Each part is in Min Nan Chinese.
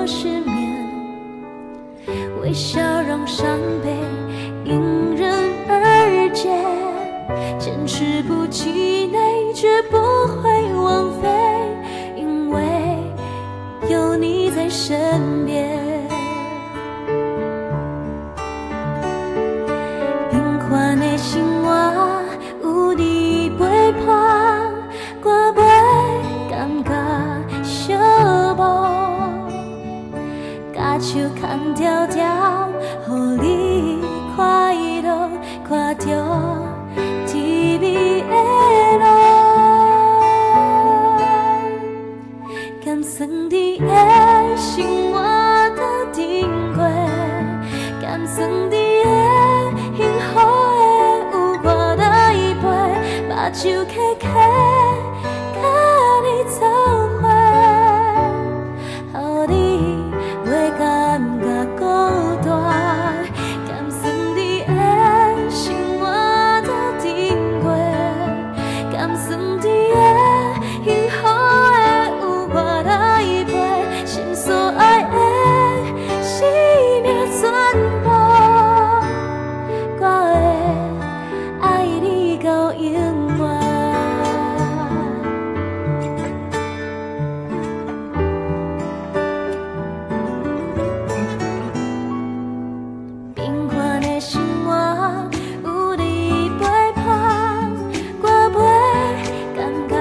失眠，微笑讓傷悲迎刃而解，堅持不氣餒，絕不會枉費，因為有你在身邊。平凡的生活有你陪伴，我袂感覺寂寞。共手牽條條，予你快樂，看著甜蜜的路。甘算佇的生活鬥陣過，甘算佇的幸福的有我來陪，目睭開開，佮你做伙，予你袂感覺孤單。甘算佇的生活鬥陣過，甘算佇的幸福的有我來陪，心所愛的生命全部，我會愛你到永遠。平凡的生活有你陪伴，我袂感覺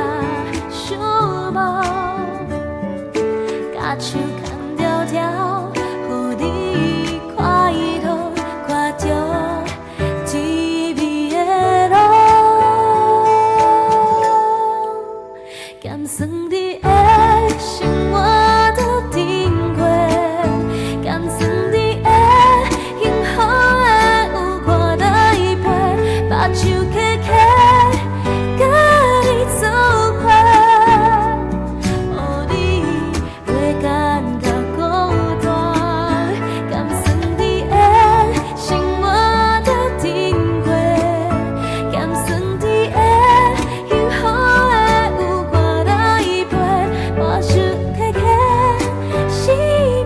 寂寞。共手牽條條，予你快樂，看著甜蜜的路。甘算佇的生活鬥陣過，甘算佇的幸福的有我來陪，目睭開開，佮你做伙，予你袂感覺孤單。甘算佇的生活鬥陣過，甘算佇的幸福的有我來陪，目睭開開，生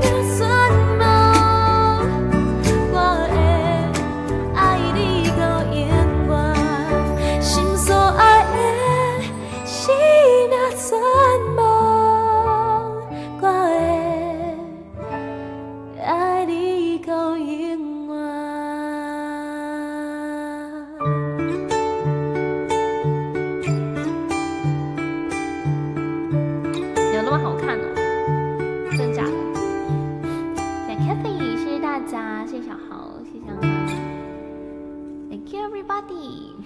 命全無，我會愛你到永遠，心所愛的生命全無，我會愛你到永遠。有那麼好看哦？